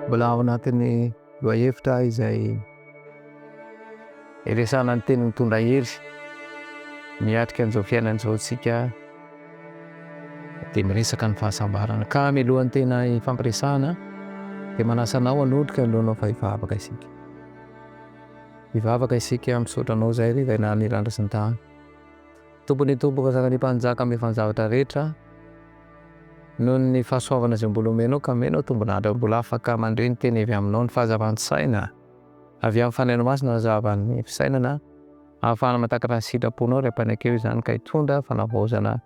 Mbola ao anatin'ny lohahevitra izay iresahana ny teny mitondra hery miatrika an'izao fiainana izao isika dia miresaka ny fahasambarana. Ka mialohan'ny tena hifampiresahana dia manasa anao hanondrika ny lohanao fa hivavaka isika. Hivavaka isika, misaotra anao izay ry Ray naha ny lanitra sy ny tany. Tompon'ny Tompo Mpanjakan'ny Mpanjaka mihoatra ny zavatra rehetra noho ny fahasoavana izay mbola omenao ka omenao tombon'andro mbola afaka mandre ny teny avy aminao ny fahazavan-tsaina avy amin'ny Fanahinao Masina hazava ny fisainana ahafahana mahatakatra ny sitraponao ry Ampanekeo izany ka hitondra fanavaozana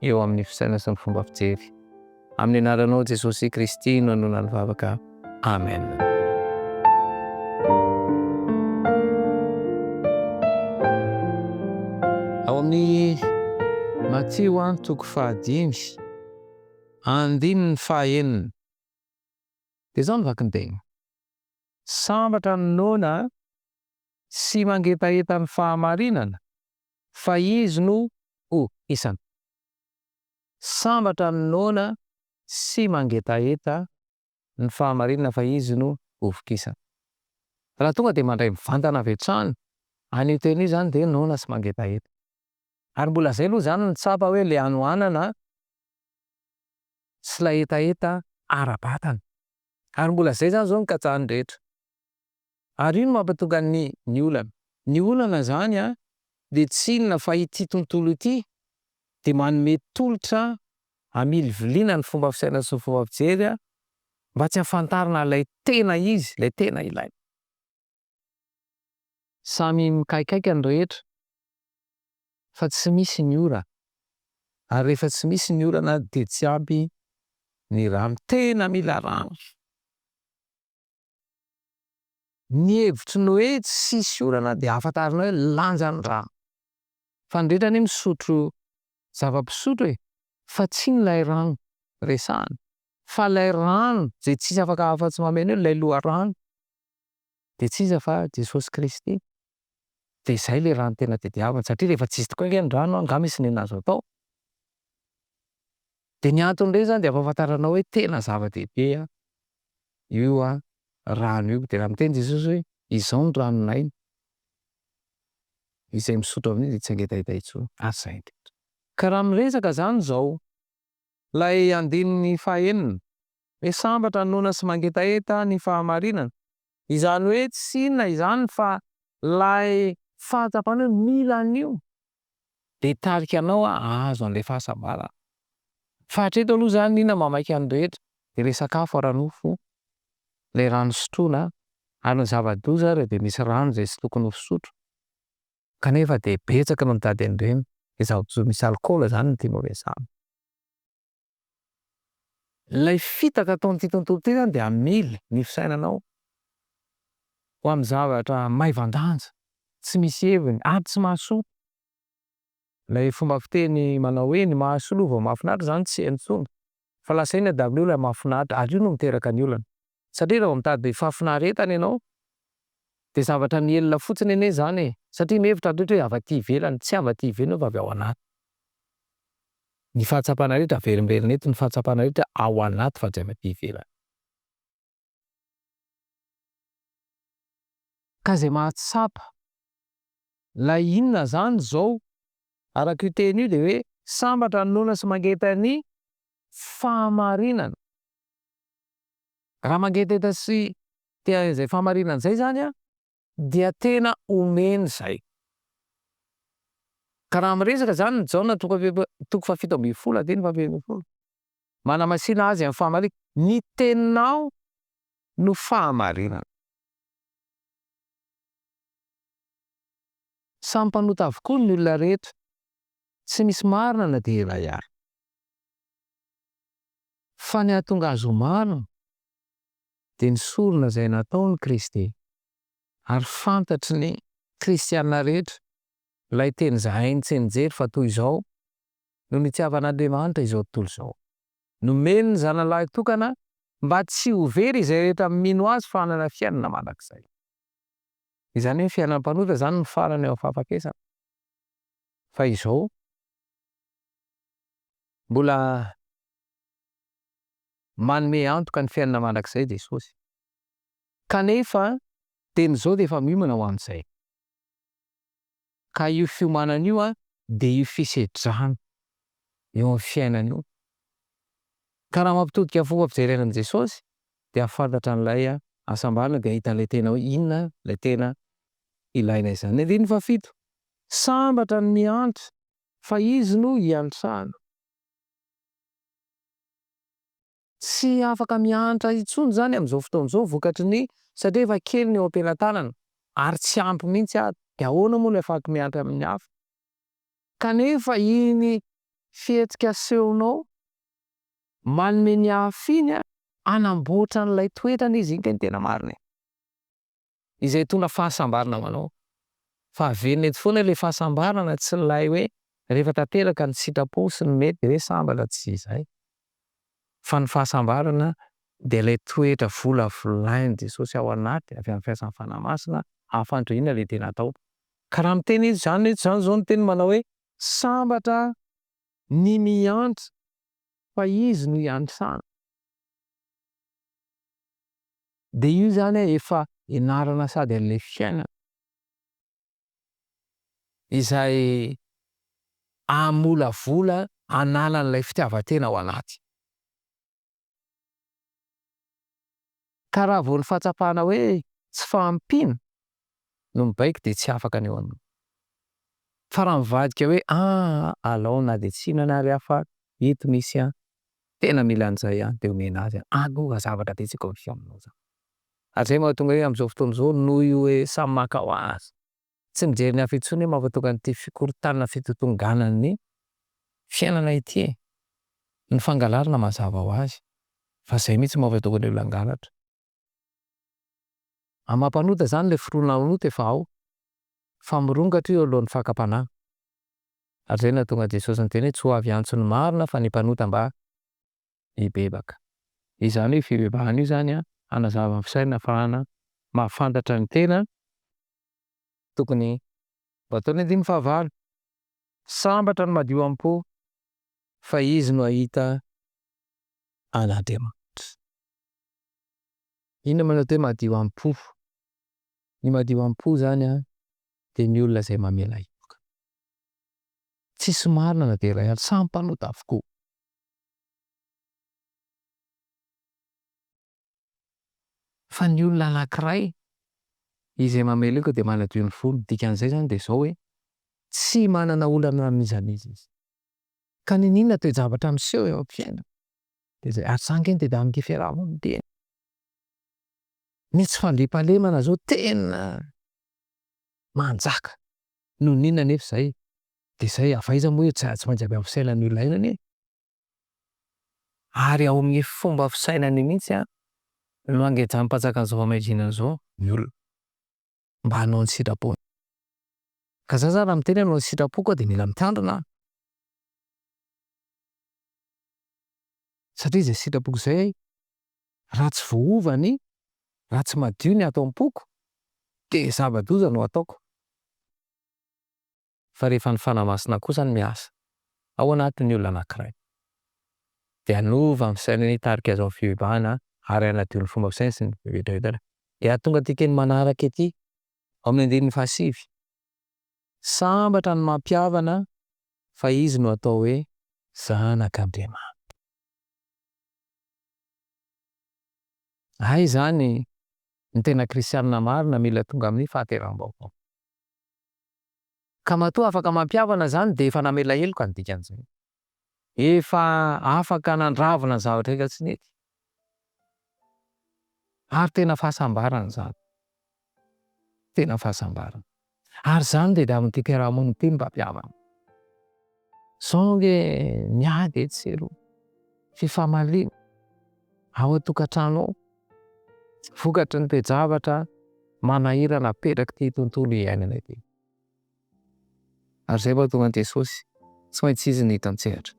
eo amin'ny fisainana sy ny fomba fijery. Amin'ny anaranao Jesosy Kristy no anonona ny vavaka. Amen. Ao amin'ny Matio toko fahadimy, andininy fahaenina. Dia izao no vakin-teny, Sambatra ny noana sy mangetaheta ny fahamarinana, fa izy no ho isana. Sambatra ny noana sy mangetaheta ny fahamarinana fa izy no hovokisana. Raha tonga dia mandray mivantana avy hatrany an'io teny io izany dia noana sy mangetaheta. Ary mbola izay aloha izany no tsapa hoe ilay hanoanana sy ilay hetaheta ara-batana. Ary mbola izay izany izao no katsahin'ny rehetra. Ary io no mampatonga ny ny olana. Ny olana izany an, dia tsy inona fa ity tontolo ity dia manome tolotra hamiliviliana ny fomba fisainana sy ny fomba fijery an, mba tsy hahafantarana ilay tena izy, ilay tena ilaina. Samy mikaikaika ny rehetra fa tsy misy ny orana, ary rehefa tsy misy ny orana dia tsy ampy ny rano. Tena mila rano. Ny hevitry ny hoe tsisy orana dia ahafantarana hoe lanjan'ny rano. Fa ny rehetra anie misotro zava-pisotro e! Fa tsy iny ilay rano resahana fa ilay rano izay tsisy afaka afa-tsy mameno eo, ilay loharano dia tsy iza fa Jesosy Kristy. Dia izay ilay rano tena tediavina satria rehefa tsisy tokoa ange ny rano angaha misy n'inona azo atao? Dia ny anton'ireny izany dia ampahafantaranao hoe tena zava-dehibe io rano io. Dia raha miteny Jesosy hoe izao ny ranon'aina, izay misotro amin'io dia tsy hangetaheta intsony. Ary izay indrindra. Ka raha miresaka izany izao ilay andininy fahenina hoe sambatra ny noana sy mangetaheta ny fahamarinana, izany hoe tsy inona izany fa ilay fahatsapana hoe mila an'io dia hitarika anao hahazo an'ilay fahasambarana. Fa hatreto aloha izany inona mahamaika ny rehetra dia ilay sakafo ara-nofo, ilay rano sotroina ary ny zava-doza ary dia misy rano izay tsy tokony ho fisotro kanefa dia betsaka no mitady an'ireny, ilay zava-pisotro misy alikaola izany no tianao resahana. Ilay fitaka ataon'ity tontolo ity izany dia hamily ny fisainanao ho amin'ny zavatra maivan-danja, tsy misy heviny ary tsy mahasoa. Ilay fomba fiteny manao hoe ny mahasoa aloha vao mahafinaritra izany tsy heno intsony fa lasa inona daholo ilay mahafinaritra ary io no miteraka ny olana. Satria raha vao mitady fahafinaretana ianao dia zavatra mihelina fotsiny anie izany e! Satria mihevitra ny rehetra hoe avy aty ivelany, tsy avy aty ivelany io fa avy ao anaty. Ny fahatsapana rehetra averimberina eto, ny fahatsapana rehetra ao anaty fa tsy avy aty ivelany. Ka izay mahatsapa ilay inona izany izao araka io teny io dia hoe sambatra ny noana sy mangeta ny fahamarinana. Raha mangetaheta sy te izay fahamarinana izay izany an, dia tena omeny izay. Ka raha miresaka izany ny Jaona toko toko faha-17 andininy faha-17, manamasina azy amin'ny fahamarinana, ny teninao no fahamarinana. Samy mpanota avokoa ny olona rehetra, tsy misy marina na dia iray ary. Fa ny hahatonga azy ho marina dia ny sorona izay nataon'i Kristy, ary fantatry ny kristiana rehetra ilay teny izay hainy tsy nijery fa toy izao no nitiavan'Andriamanitra izao tontolo izao. Nomeny ny Zanany lahitokana mba tsy ho very izay rehetra mino Azy fa hanana fiainana mandrakizay. Izany hoe ny fiainan'ny mpanota izany no farany eo amin'ny fahafatesana. Fa izao mbola manome antoka ny fiainana mandrakizay Jesosy. Kanefa teny izao dia efa miomana ho amin'izay. Ka io fiomanana io dia io fisedrana eo amin'ny fiainana io. Ka raha mampitodika fomba fijerena an'i Jesosy dia hahafantatra an'ilay hasambarana dia hahita an'ilay tena hoe inona ilay tena ilaina izany. Ny andininy fahafito, Sambatra ny miantra fa izy no hiantrana. Tsy afaka miantra intsony izany amin'izao fotoana izao vokatry ny satria efa kely ny eo am-pelatanana ary tsy ampy mihitsy ary dia ahoana moa no afahako miantra amin'ny hafa? Kanefa iny fihetsika asehonao manome ny hafa iny hanamboatra an'ilay toetrany izy, iny kay no tena marina e! Izay hitondra fahasambarana ho anao. Fa averina eto foana ilay fahasambarana tsy ilay hoe rehefa tanteraka ny sitrapo sy ny mety dia hoe sambatra, tsy izay. Fa ny fahasambarana dia ilay toetra volavolain'i Jesosy ao anaty avy amin'ny fiasan'ny Fanahy Masina hahafantatra inona ilay tena atao. Ka raha miteny izy izany eto izany izao ny teny manao hoe sambatra ny miantra fa izy no iantrana. Dia io izany efa ianarana sady an'ilay fiainana izay hamolavola hanala an'ilay fitiavan-tena ao anaty. Ka raha vao ny fahatsapana hoe tsy fahampiana no mibaiko dia tsy afaka ny eo aminy. Fa raha mivadika hoe aa alao na dia tsy hihinana ary aho fa ito misy an, tena mila an'izay an, dia omena azy an, hanova zavatra betsaka ao amin'ny fiainanao izany. Ary izay mahatonga hoe amin'izao fotoana izao noho io hoe samy maka ho azy, tsy mijery ny hafa intsony hoe mampatonga an'ity fikorontanana fitotonganan'ny fiainana ity e. Ny fangalarana mazava ho azy fa izay mihitsy no mampatonga ny olona hangalatra. Amin'ny maha mpanota izany ilay fironana hanota efa ao fa mirongatra io eo alohan'ny fakam-panahy. Ary izay no nahatonga an'i Jesosy niteny hoe tsy ho avy hiantso ny marina fa ny mpanota mba hibebaka. Izany hoe fibebahana io izany hanazava ny fisainana ahafahana mahafantatra ny tena tokony ho ataony. Andininy fahavalo, Sambatra ny madio am-po fa izy no hahita an'Andriamanitra. Inona moa ny atao hoe madio am-po? Ny madio am-po izany dia ny olona izay mamela heloka. Tsisy marina na dia iray ary, samy mpanota avokoa. Fa ny olona anankiray izay mamela heloka dia manadio ny fony. Dikan'izay izany dia izao hoe, tsy manana olana amin'iza n'iza izy. Ka n'inon'inona toe-javatra miseho eo amin'ny fiainana dia izay. Ary izany ange no tadiavin'ity fiaraha-monina ity e. Ny tsy fandriampahalemana izao tena manjaka. Noho ny inona anefa izay? Dia izay, avy aiza moa io? Tsy maintsy avy amin'ny fisainan'ny olona ihany anie. Ary ao amin'ny fomba fisainany mihitsy no angejan'ny mpanjakan'izao fahamaizinana izao ny olona mba hanao ny sitrapony. Ka za zany raha miteny hanao ny sitrapoko aho dia mila mitandrina aho. Satria izay sitrapoko izay raha tsy voaova ny, raha tsy madio ny ato am-poko dia zava-doza no ataoko. Fa rehefa ny Fanahy Masina kosa no miasa ao anatin'ny olona anankiray dia hanova ny fisainany, hitarika azy ao amin'ny fibebahana ary hanadio ny fomba fisainany sy ny fieritreretany. Dia hahatonga ity teny manaraka ity ao amin'ny andininy fahasivy, Sambatra ny mampihavana fa izy no atao hoe zanak'Andriamanitra. Hay izany ny tena kristianina marina mila tonga amin'ny fahateraham-baovao. Ka matoa afaka mampihavana izany dia efa namela heloka ny dikan'izay. Efa afaka nandravona ny zavatra rehetra tsy nety. Ary tena fahasambarana izany. Tena fahasambarana. Ary izany no tadiavin'ity fiarahamonina ity ny mpampihavana. Sao ange miady etsy sy eroa. Fifamaliana ao an-tokantrano ao. Vokatry ny toe-javatra manahirana apetrak'ity tontolo iainana ity. Ary izay vao tonga an'i Jesosy, tsy maintsy Izy no hita an-tsehatra.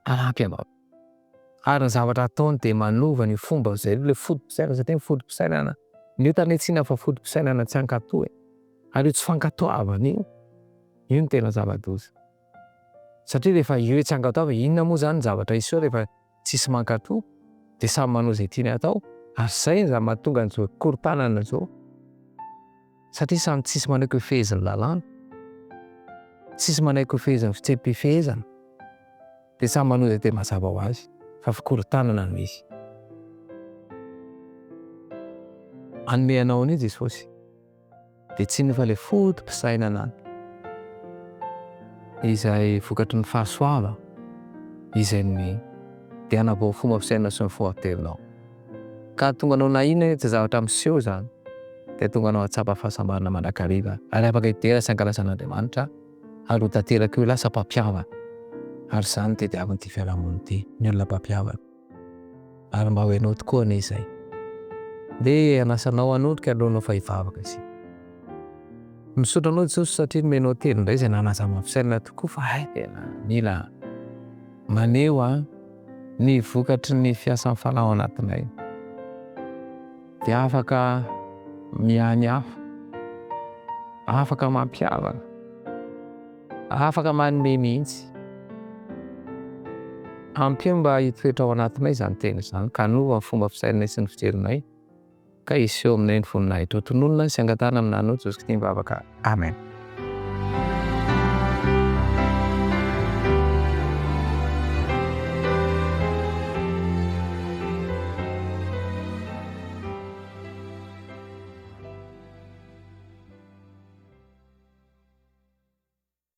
Hanampy anao. Ary ny zavatra ataony dia manova ny fomba izay ilay foto-pisainana, satria ny foto-pisainana, ny ota anie tsy inona fa foto-pisainana tsy hankatò e. Ary io tsy fankatoavana io, io no tena zava-doza. Satria rehefa io hoe tsy hankatoavana, inona moa izany ny zavatra hiseho rehefa tsisy mankatò, dia samy manao izay tiany atao. Ary izay no mahatonga an'izao korotanana izao. Satria samy tsisy manaiky ho fehezin'ny lalàna, tsisy manaiky ho fehezin'ny fitsipifehezana, dia samy manao izay tena mazava ho azy fa fikorontanana no izy. Hanome anao an'io Jesosy, dia tsy inona fa ilay foto-pisainana izay vokatry ny fahasoavana izay nomeny, dia hanavao ny fomba fisainana sy ny fomba fijerinao. Ka hahatonga anao na inona na inona zavatra miseho izany dia hahatonga anao hahatsapa fahasambarana mandrakariva ary afaka hidera sy hankalaza an'Andriamanitra ary ho tanteraka eo lasa mpampihavana ary izany no tediavin'ity fiarahamonina ity, ny olona mpampihavana ary mba ho ianao tokoa anie izay. Ndeha hanasa anao hanondrika alohanao fa hivavaka isika. Misaotra anao Jesosy satria nomenao teny indray izay nanazava ny fisainana tokoa fa hay tena mila maneho an ny vokatry ny fiasan'ny fanahy ao anatinay dia afaka miahy ny hafa, afaka mampihavana, afaka manome mihitsy. Ampio mba hitoetra ao anatinay izany teny izany ka hanova ny fomba fisainanay sy ny fijerinay. Ka hiseho aminay ny voninahitrao. Tononina sy angatahana amin'ny anaranao Jesosy Kristy mivavaka. Amen.